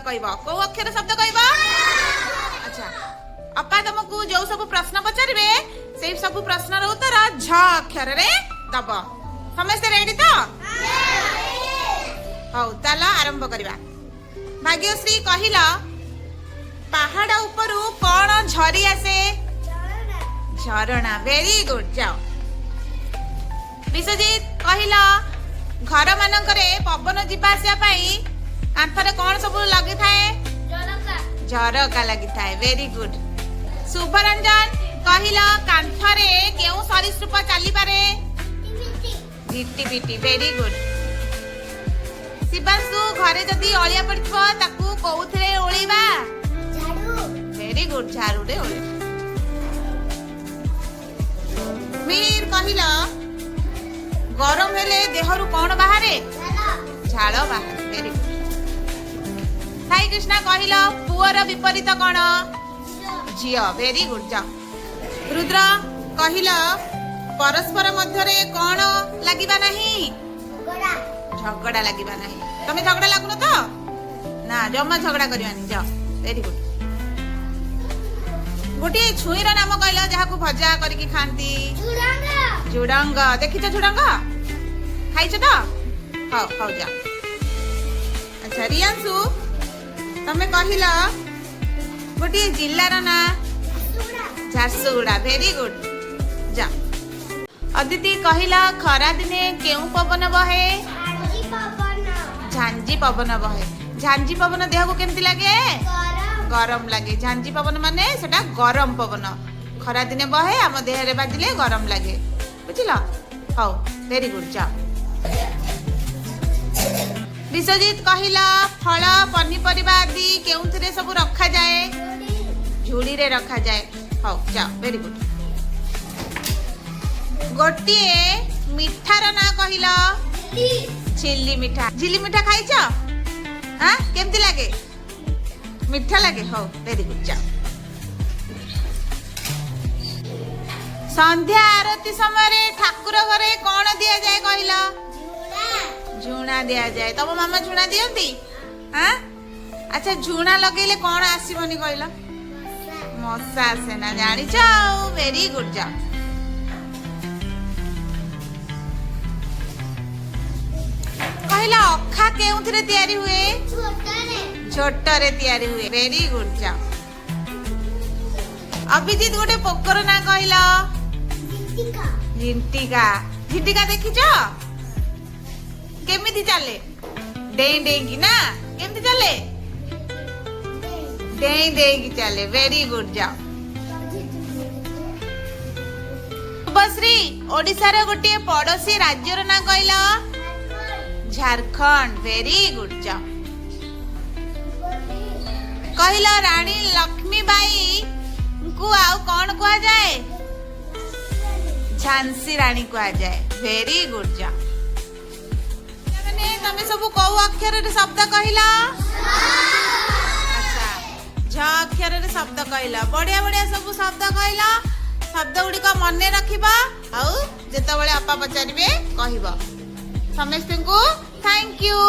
କହିବ। କୋଉ ଅକ୍ଷର ଶବ୍ଦ କହିବ? ଆଚ୍ଛା, ଅପା ତମକୁ ଯୋଉ ସବୁ ପ୍ରଶ୍ନ ପଚାରିବେ, ସେଇ ସବୁ ପ୍ରଶ୍ନର ଉତ୍ତର ଝ ଅକ୍ଷରରେ ଦବ। ସମସ୍ତେ ରେଡି ତ? ହଉ, ତାହେଲେ ଆରମ୍ଭ କରିବା। ଭାଗ୍ୟଶ୍ରୀ, କହିଲ, ପାହାଡ ଉପରୁ କଣ ଝରି ଆସେ? ଝରଣା। ଭେରି ଗୁଡ, ଯାଅ। ବିଶ୍ୱଜିତ, କହିଲ, ଘର ମାନଙ୍କରେ ପବନ ଯିବା ଆସିବା ପାଇଁ କାନ୍ଥରେ କଣ ସବୁ ଲାଗିଥାଏ? ଝରକା ଲାଗିଥାଏ। Very good. Shubharanjan, କହିଲ, କାନ୍ଥରେ କେଉଁ ସରୀସୃପ ଚାଲିପାରେ? ଝିଟିପିଟି। Very good. Shivanshu, ଘରେ ଯଦି ଅଳିଆ ପଡିଥିବ, ତାକୁ କୋଉଥିରେ ଓଳେଇବା? Very good, ଝାଡୁରେ ଓଳେଇବା। ମିହିର, କହିଲ, ଗରମ ହେଲେ ଦେହରୁ କଣ ବାହାରେ? ଝାଳ ବାହାରେ। Very good. Sai Krishna, କହିଲ, ପୁଅର ବିପରୀତ କଣ? ଝିଅ। ଭେରି ଗୁଡ, ଯାଅ। ରୁଦ୍ର, କହିଲ, ପରସ୍ପର ମଧ୍ୟରେ କଣ ଲାଗିବା ନାହିଁ? ଝଗଡ଼ା ଲାଗିବା ନାହିଁ। ତମେ ଝଗଡ଼ା ଲାଗୁନ ତ? ନା, ଜମା ଝଗଡ଼ା କରିବାନି। ଯାଅ, ଭେରି ଗୁଡ। ଗୋଟିଏ ଛୁଇଁର ନାମ କହିଲ, ଯାହାକୁ ଭଜା କରିକି ଖାଆନ୍ତି। ଝୁଡଙ୍ଗ। ଦେଖିଛ ଝୁଡଙ୍ଗ? ଖାଇଛ ତ? ହଉ ହଉ, ଯା। ଆଚ୍ଛା, ରିୟାଂଶୁ, ତମେ କହିଲ ଗୋଟିଏ ଜିଲ୍ଲାର ନାଁ। ଝାରସୁଗୁଡା। ଭେରି ଗୁଡ, ଯା। ଅଦିତି, କହିଲ, ଖରା ଦିନେ କେଉଁ ପବନ ବହେ? ଝାଞ୍ଜି ପବନ ବହେ। ଝାଞ୍ଜି ପବନ ଦେହକୁ କେମିତି ଲାଗେ? ଗରମ ଲାଗେ। ଝାଞ୍ଜି ପବନ ମାନେ ସେଟା ଗରମ ପବନ, ଖରା ଦିନେ ବହେ, ଆମ ଦେହରେ ବାଜିଲେ ଗରମ ଲାଗେ। ବୁଝିଲ? ହଉ, ଭେରି ଗୁଡ, ଯାଅ। ବିଶ୍ୱଜିତ, କହିଲ, ଫଳ ପନିପରିବା ଆଦି କେଉଁଥିରେ ସବୁ ରଖାଯାଏ? ଝୁଡ଼ିରେ ରଖାଯାଏ। ହଉ, ଯାଅ, ଭେରି ଗୁଡ। ଗୋଟିଏ ମିଠାର ନାଁ କହିଲ। ଝିଲି ମିଠା। ଝିଲି ମିଠା ଖାଇଛ? ହଁ, କେମିତି ଲାଗେ? ମିଠା ଲାଗେ। ହଉ, ଭେରି ଗୁଡ, ଯାଅ। ସନ୍ଧ୍ୟା ଆରତୀ ସମୟରେ ଠାକୁର ଘରେ କଣ ଦିଆଯାଏ କହିଲ? ଝୁଣା ଦିଆଯାଏ। ତମ ମାମା ଝୁଣା ଦିଅନ୍ତି? ହଁ। ଆଚ୍ଛା, ଝୁଣା ଲଗେଇଲେ କଣ ଆସିବନି କହିଲ? ମଶା ଆସେ ନା। ଜାଣିଛ ଆଉ। ଭେରି ଗୁଡ, ଯାଅ। କହିଲ, ଅଖା କେଉଁଥିରେ ତିଆରି ହୁଏ? ଝୋଟରେ ତିଆରି ହୁଏ। ଭେରି ଗୁଡ, ଯାଅ। ଅଭିଜିତ, ଗୋଟେ ପୋକର ନାଁ କହିଲ। ଝିଣ୍ଟିକା। ଝିଣ୍ଟିକା ଦେଖିଛ? କେମିତି ଚାଲେ? ଡେଇଁ ଡେଇଁକି ନା? କେମିତି ଚାଲେ? ଡେଇଁ ଡେଇଁକି ଚାଲେ। ଭେରି ଗୁଡ, ଯାଅ। ଶୁଭଶ୍ରୀ, ଓଡିଶାର ଗୋଟିଏ ପଡୋଶୀ ରାଜ୍ୟର ନାଁ କହିଲ। ଝାରଖଣ୍ଡ। ଭେରି ଗୁଡ, ଯାଅ। କହିଲ, ରାଣୀ ଲକ୍ଷ୍ମୀବାଇ ଙ୍କୁ ଆଉ କଣ କୁହାଯାଏ? ଝାନ୍ସୀ ରାଣୀ କୁହାଯାଏ। ଭେରି ଗୁଡ, ଯାଅ। ମାନେ ତମେ ସବୁ କୋଉ ଅକ୍ଷରରେ ଶବ୍ଦ କହିଲ? ଆଚ୍ଛା, ଝ ଅକ୍ଷରରେ ଶବ୍ଦ କହିଲ। ବଢିଆ ବଢିଆ ସବୁ ଶବ୍ଦ କହିଲ। ଶବ୍ଦ ଗୁଡ଼ିକ ମନେ ରଖିବ ଆଉ ଯେତେବେଳେ ଅପା ପଚାରିବେ କହିବ। ସମସ୍ତଙ୍କୁ thank you.